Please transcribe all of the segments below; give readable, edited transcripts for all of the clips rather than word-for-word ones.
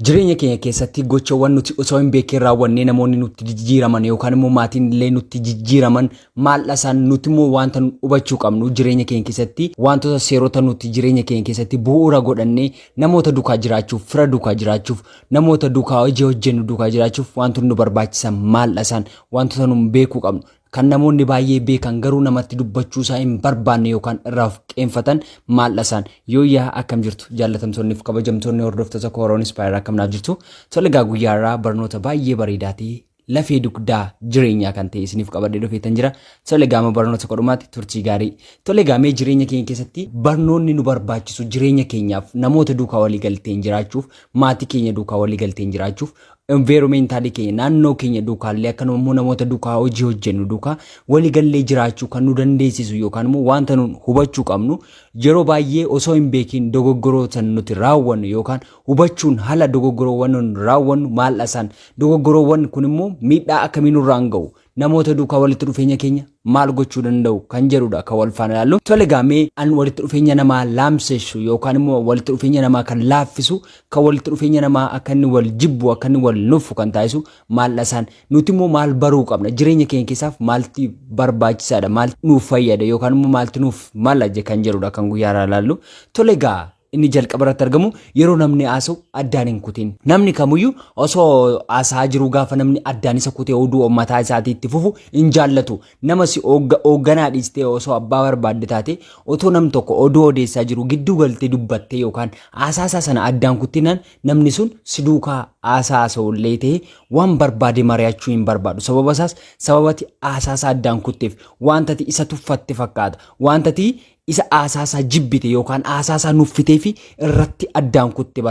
Jireenya keenya keessatti gochawwan nuti osoo hin beekin raawwannee namoonni nutti jijjiiraman yookaan immoo maatiin illee nutti jijjiiraman maal isaan nuti immoo wanta nu hubachuu qabnu jireenya keenya keessatti wantoota seerota nuti jireenya keenya keessatti bu'uura godhannee namoota duukaa jiraachuuf, fira duukaa jiraachuuf, namoota duukaa hojii hojjennu duukaa jiraachuuf wantoonni nu barbaachisan maal isaan wantoota nu beekuu qabnu kan namoonni baay'ee beekan garuu namatti dubbachuu isaa hin barbaanne yookaan irraa of qeenfatan maal isaan. Yooyyaa, akkam jirtu jaallatamtoonni fi kabajamtoonni hordoftoota Kooroon Inspire? Akkam naaf jirtu? Tole egaa, guyyaa irraa barnoota baay'ee bareedaa ta'e, lafee dugdaa jireenyaa kan ta'e isiniif qabadhee dhufeetan jira. Tole egaa, amma barnoota kodhumaatti turtii gaarii. Tole egaa, mee jireenya keenya keessatti barnoonni nu barbaachisu jireenya keenyaaf, namoota duukaa walii galteen jiraachuuf, maatii keenya duukaa walii galteen jiraachuuf, environmental keenya, naannoo keenya duukaallee, akkanuma immoo namoota duukaa hojii hojjennu duukaa waliigallee jiraachuu kan nu dandeessisu yookaan immoo wanta nu hubachuu qabnu, yeroo baay'ee osoo hin beekin dogoggoroota nuti raawwannu yookaan hubachuun haala dogoggoroowwan nu raawwannu maal isaan, dogoggoroowwan kun immoo miidhaa akkamii nurraan ga'u, namoota duukaa walitti dhufeenya keenya maal gochuu danda'u kan jedhudha kan wal faana ilaallu. Tole egaa, mee an walitti dhufeenya namaa laamsessu yookaan immoo walitti dhufeenya namaa kan laaffisu, kan walitti dhufeenya namaa akka inni wal jibbu, akka inni wal nuffu kan taasisu maal isaan, nuti immoo maal baruu qabna, jireenya keenya keessaaf maalti barbaachisaadha, maalti nuuf fayyada yookaan immoo maalti nuuf mala kan jedhudha kan guyyaa irraa ilaallu. Tole egaa, inni jalqaba irratti argamu yeroo namni haasa'u addaan hin kutin. Namni kamiyyuu osoo haasa'aa jiru gaafa namni addaan isa kutee oduu mataa isaatii itti fufu hin jaallatu. Nama si hoogganaa dhiistee osoo abbaa barbaadde taate, otoo nam tokko oduu odeessaa jiru gidduu galtee dubbattee yookaan haasaa isaa sana addaan kuttinaan, namni sun si duukaa haasaa haasa'ullee ta'e waan barbaade mari'achuu hin barbaadu. Sababa isaas sababati haasaa isaa addaan kutteef wanta ati isa tuffatte fakkaata. Wanta ati isa haasaasaa jibbite yookaan haasaasaa nuffitee fi irratti addaan kutte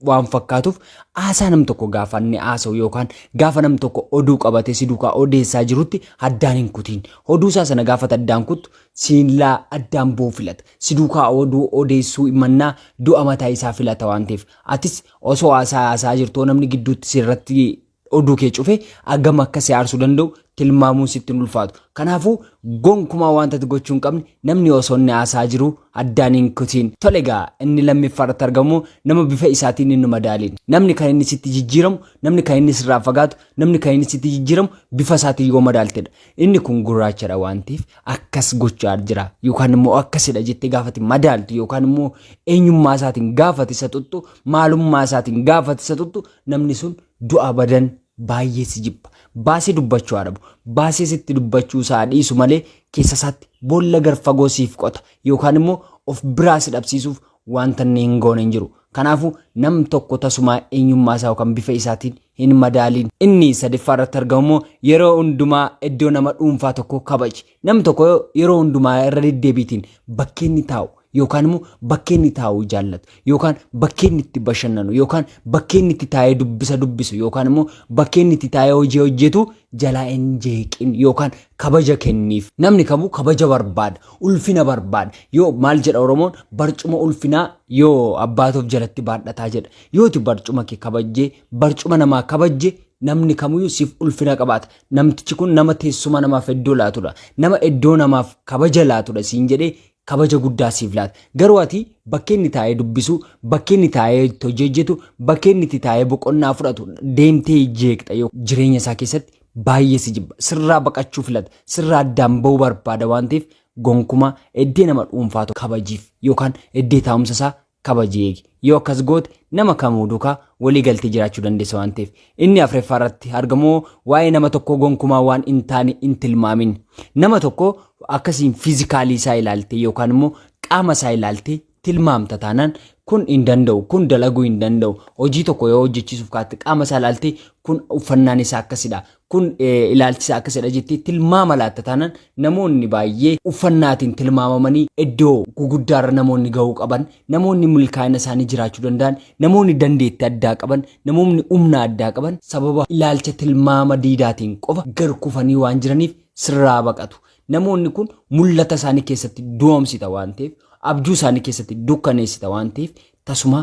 waan fakkaatuuf, haasaa nam tokko gaafa inni haasa'u yookaan gaafa nam tokko oduu qabatee si duukaa odeessaa jirutti addaan hin kutiin. Oduu isaa sana gaafa addaan kuttu siinlaa addaan bu'uu filata. Si duukaa oduu odeessuu mannaa du'a mataa isaa filata waan ta'eef, atis osoo haasaa haasaa jirtu namni gidduutti sirratti oduu kee cufe hagam akka si aarsuu danda'u tilmaamuun sitti hin ulfaatu. Kanaafuu gonkumaa wanta ati gochuu hin qabne, namni osoo inni haasaa jiru addaan hin kutiin. Tole egaa, inni lammaffaa irratti argamu nama bifa isaatiin hin madaalin. Namni kan inni sitti jijjiiramu, namni kan inni sirraa fagaatu, namni kan inni sitti jijjiiramu bifa isaatiin yoo madaaltedha. Inni kun gurraachadha waan ta'eef akkas gochaa jira yookaan immoo akkasidha jettee gaafati madaaltu yookaan immoo eenyummaa isaatiin gaafati isa tuttu, maalummaa isaatiin gaafati isa tuttu, namni sun du'a badan baay'ee si jibba. Baasee dubbachuu haa dhabu. Baasee sitti dubbachuu isaa dhiisu malee keessa isaatti boolla gar fagoo siif qota yookaan immoo of biraa si dhabsiisuuf wanta inni hin goone hin jiru. Kanaafuu nam tokko tasumaa eenyummaa isaa yookaan bifa isaatiin hin madaaliin. Inni sadaffaa irratti argamu immoo yeroo hundumaa iddoo nama dhuunfaa tokko kabaji. Nam tokko yeroo hundumaa irra deddeebiitiin bakkee inni taa'u yookaan immoo bakkee inni taa'u jaallatu yookaan bakkee inni itti bashannanu yookaan bakkee inni itti taa'ee dubbisa dubbisu yookaan immoo bakkee inni itti taa'ee hojii hojjetu jalaa hin jeeqin yookaan kabaja kenniif. Namni kamuu kabaja barbaada, ulfina barbaada. Yoo maal jedha Oromoon? Barcuma ulfinaa yoo abbaatuuf jalatti baadhataa jedha. Yoo ati barcuma kee kabajjee, barcuma namaa kabajje, namni kamuyyuu siif ulfina qabaata. Namtichi kun nama teessuma namaaf iddoo laatudha. Nama iddoo namaaf kabaja laatudha siin jedhee kabaja guddaa siif laata. Garuu ati bakkee inni taa'ee dubbisu, bakkee inni taa'ee itti hojii hojjetu, bakkee inni itti taa'ee boqonnaa fudhatu deemtee jeeqxa yoo jireenya isaa keessatti baay'ee si jibba. Sirraa baqachuu filata. Sirraa addaan ba'uu barbaada waan ta'eef, gonkumaa iddoo nama dhuunfaatu kabajiif yookaan iddoo taa'umsa isaa kabajii eegi. Yoo akkas goote nama kamuu duukaa walii galtee jiraachuu dandeessa waan ta'eef. Inni afuraffaa irratti argamu waa'ee nama tokkoo gonkumaa waan hin taane hin tilmaamin. Nama tokko akkasiin physical isaa ilaaltee yookaan immoo qaama isaa ilaaltee tilmaamta taanaan, kun hin danda'u, kun dalaguu hin danda'u. Hojii tokko yoo hojjechiisuuf kaatte qaama isaa ilaaltee, kun uffannaan isaa akkasidha, kun ilaalchi isaa akkasidha jettee tilmaama laatta taanaan, namoonni baay'ee uffannaatiin tilmaamamanii iddoo guguddaarra namoonni gahuu qaban, namoonni milkaa'ina isaanii jiraachuu danda'an, namoonni dandeettii addaa qaban, namoonni humna addaa qaban sababa ilaalcha tilmaama diidaatiin qofa gar kufanii waan jiraniif sirraa baqatu. Namoonni kun mul'ata isaanii keessatti du'oomsita waan ta'eef, abjuu isaanii keessatti dukkaneessita waan ta'eef, tasuma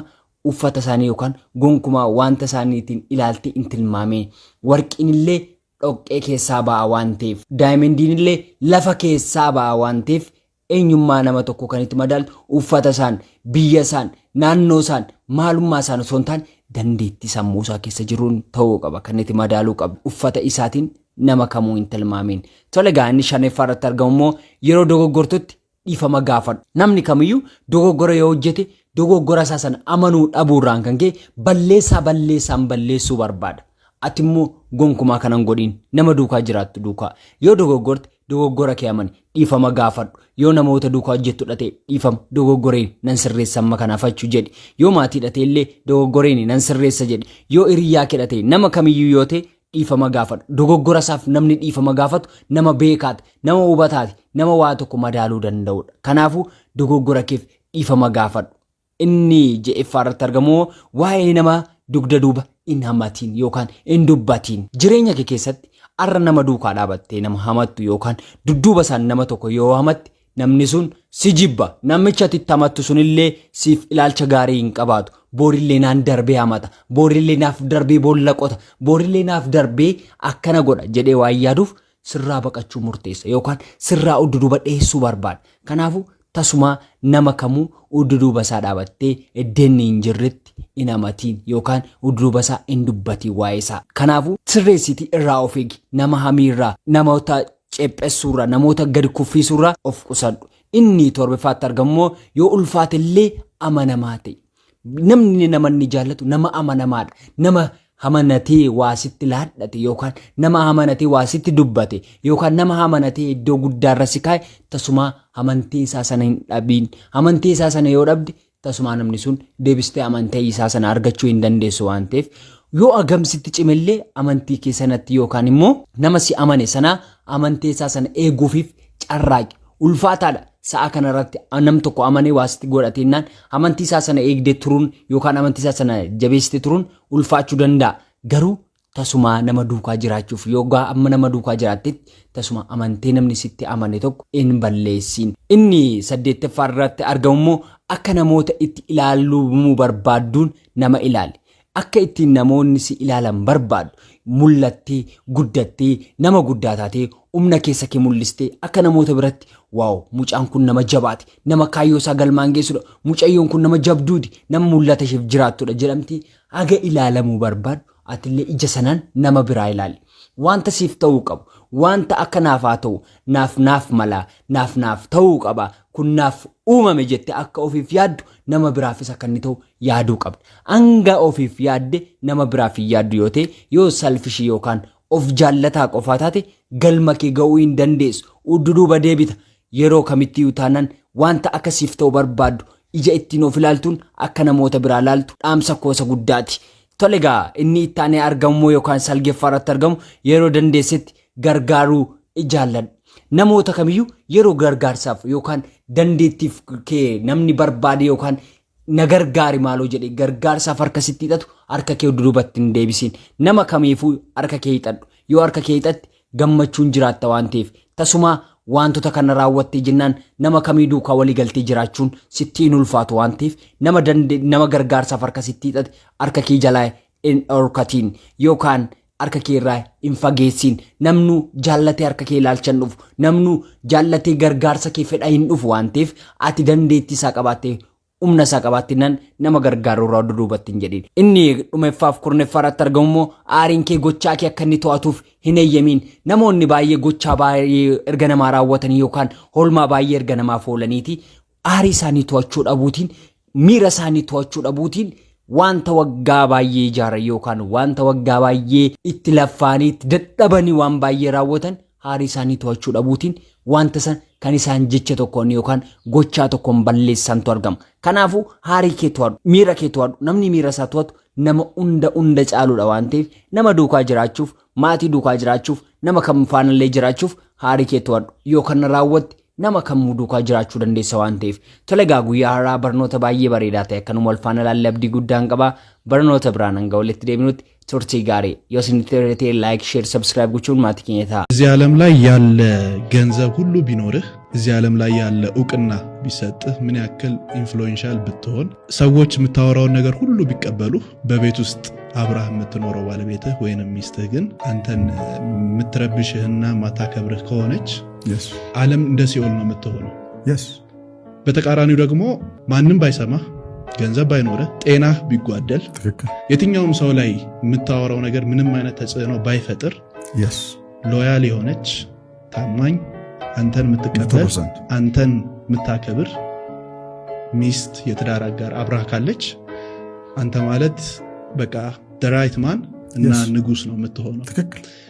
uffata isaanii yookaan gonkumaa wanta isaaniitiin ilaaltee hin tilmaamee. Warqiin illee dhoqqee keessaa ba'a waan ta'eef, diamondiin illee lafa keessaa ba'a waan ta'eef, eenyummaa nama tokko kan itti madaaltu uffata isaan, biyya isaan, naannoo isaan, maalummaa isaan osoo hin taane Dandeettii sammuu isaa keessa jiruun ta'uu qaba. Kan itti madaaluu qabdu. Uffata isaatiin nama kamuu hin tilmaamiin. Tole egaa, inni shanaffaa irratti argamu immoo yeroo dogoggortutti dhiifama gaafadhu. Namni kamiyyuu dogoggora yoo hojjete, dogoggora isaa sana amanuu dhabuurraan kan ka'e balleessaa balleessaan balleessuu barbaada. Ati immoo gonkumaa kanan godhiin. Nama duukaa jiraattu duukaa yoo dogoggorte, dogoggora kee amani, dhiifama gaafadhu. Yoo namoota duukaa hojjettu dhate, dhiifama, dogoggoreen, nan sirreessa, amma kanaaf achuu jedhi. Yoo maatii dhate illee, dogoggoreen, nan sirreessa jedhi. Yoo hiriyyaa kee dhate, nama kamiyyuu yoo ta'e, dhiifama gaafadhu. Dogoggora isaaf namni dhiifama gaafatu nama beekaati, nama hubataati, nama waa tokko madaaluu danda'udha. Kanaafuu dogoggora keef dhiifama gaafadhu. Inni je'effaa irratti argamu waa'ee nama dugda duuba hin hamatiin yookaan hin dubbatiin. Jireenya kee keessatti arra nama duukaa dhaabattee nama hamattu yookaan dudduuba isaan nama tokko yoo hamatte, namni sun si jibba. Namicha ati itti hamattu sunillee siif ilaalcha gaarii hin qabaatu. Boorillee naan darbee hamata. Boorillee naaf darbee boolla qota. Boorillee naaf darbee akkana godha jedhee waan yaaduuf sirraa baqachuu murteessa yookaan sirraa udduduuba dheessuu barbaada. Kanaafuu tasuma nama kamuu udduduuba isaa dhaabattee iddeenni hin jirretti hin hamatiin yookaan udduduuba isaa hin dubbatiin waa'ee isaa. Kanaafuu sirreessitii irraa of eegi. Nama hamiirraa, namoota cephessuurraa, namoota gadi kuffisuurraa of qusadhu. Inni torbaffaatti argamu immoo yoo ulfaate illee amanamaa ta'e. Namni nama inni jaallatu nama amanamaadha. Nama amanatee waa sitti laadhate yookaan nama amanatee waa sitti dubbate yookaan nama amanatee iddoo guddaarra si kaa'e, tasuma amantii isaa sana hin dhabiin. Amantii isaa sana yoo dhabde, tasuma namni sun deebistee amantii isaa sana argachuu hin dandeessu waan ta'eef, yoo agamsitti cimellee amantii kee sanatti yookaan immoo nama si amane sana amantii isaa sana eeguufiif carraaqi. Ulfaataadha. Sa'a kanarratti nam tokko amanee waa sitti godhateennaan amantii isaa sana eegdee turuun yookaan amantii isaa sana jabeessitee turuun ulfaachuu danda'a. Garuu tasumaa nama duukaa jiraachuuf yookaan amma nama duukaa jiraattetti tasuma amantee namni sitti amane tokko hin balleessin. Inni saddeettaffaa irratti argamu immoo akka namoota itti ilaaluu barbaadduun nama ilaali. Akka ittiin namoonni si ilaalan barbaaddu, mul'attee, guddattee, nama guddaa taatee, humna keessa kee mul'istee, akka namoota biratti "Wow, mucaan kun nama jabaati, nama kaayyoo isaa galmaan geessudha, mucayyoon kun nama jabduuti, nama mul'ata isheef jiraattudha" jedhamti haga ilaalamuu barbaaddu, atillee ija sanaan nama biraa ilaali. Wanta siif ta'uu qabu, wanta akka naaf haa ta'u, naaf naaf mala, naaf naaf ta'uu qaba, kun naaf uumame jette akka ofiif yaaddu, nama biraafis akka inni ta'u yaaduu qabda. Hanga ofiif yaadde nama biraaf hin yaaddu yoo ta'e, yoo selfish yookaan of jaallataa qofaa taate, galma kee ga'uu hin dandeessu. Udduduuba deebita. Yeroo kamittiyyuu taanaan wanta akkasiif ta'u barbaaddu ija ittiin of ilaaltuun akka namoota biraa ilaaltu dhaamsa koosa guddaati. Tole egaa, inni itti aanee argamu yookaan salgeeffaa irratti argamu yeroo dandeessetti gargaaruu jaalladhu. Namoota kamiyyuu yeroo gargaarsaaf yookaan dandeettiif kee namni barbaade yookaan na gargaari maaloo jedhe gargaarsaaf harka sitti hidhatu, harka kee duubatti hin deebisiin. Nama kamiifuu harka kee hidhadhu. Yoo harka kee hidhatte gammachuun jiraatta waan ta'eef, tasuma wantoota kana raawwattee jennaan nama kamii duukaa walii galtee jiraachuun sitti hin ulfaatu waan ta'eef, nama nama gargaarsaaf harka sitti hidhate harka kee jalaa hin dhorkatiin yookaan harka kee irraa hin fageessiin. Namnu jaallatee harka kee ilaalchan dhufu, namnu jaallatee gargaarsa kee fedha hin dhufu waan ta'eef, ati dandeettii isaa qabaattee, humna isaa qabaattee nan nama gargaaru irraa duubatti hin jedhin. Inni dhumeffaaf kurnaffaa irratti argamu immoo aariin kee gochaa kee akka inni to'atuuf hin eeyyamiin. Namoonni baay'ee gochaa baay'ee erga namaa raawwatanii yookaan hoolmaa baay'ee erga namaaf oolaniiti aarii isaanii to'achuu dhabuutiin, miira isaanii to'achuu dhabuutiin, wanta waggaa baay'ee ijaaran yookaan wanta waggaa baay'ee itti laffaanii itti dadhabanii waan baay'ee raawwatan, aarii isaanii to'achuu dhabuutiin wanta san kan isaan jecha tokkoon yookaan gochaa tokkoon balleessantu argama. Kanaafuu aarii kee to'adhu, miira kee to'adhu. Namni miira isaa to'atu nama hunda hunda caaludha waan ta'eef, nama duukaa jiraachuuf, maatii duukaa jiraachuuf, nama kam faanallee jiraachuuf aarii kee to'adhu. Yoo kana raawwatte nama kamuu duukaa jiraachuu dandeessa waan ta'eef. Tole egaa, guyyaa har'aa barnoota baay'ee bareedaa ta'e akkanuma wal faana ilaalle abdii guddaan qaba. Barnoota biraan hanga walitti deebinutti turtii gaarii. Yoo isinitti tolte like, share, subscribe gochuun maatii keenya ta'a. እዚህ ዓለም ላይ ያለ ገንዘብ ሁሉ ቢኖርህ፣ እዚህ ዓለም ላይ ያለ እውቅና ቢሰጥህ፣ ምን ያክል influential ብትሆን፣ ሰዎች የምታወራውን ነገር ሁሉ ቢቀበሉህ፣ በቤት ውስጥ አብራህ የምትኖረው ባለቤትህ ወይንም ሚስትህ ግን አንተን የምትረብሽህና ማታከብርህ ከሆነች ዓለም እንደ ሲኦል ነው የምትሆነው። በተቃራኒው ደግሞ ማንም ባይሰማህ ገንዘብ ባይኖርህ፣ ጤናህ ቢጓደል፣ የትኛውም ሰው ላይ የምታወራው ነገር ምንም አይነት ተጽዕኖ ባይፈጥር፣ loyal የሆነች፣ ታማኝ፣ አንተን የምትቀበል፣ አንተን የምታከብር ሚስት፣ የትዳር አጋር አብራህ ካለች አንተ ማለት በቃ right man እና ንጉስ ነው የምትሆነው። ትክክል።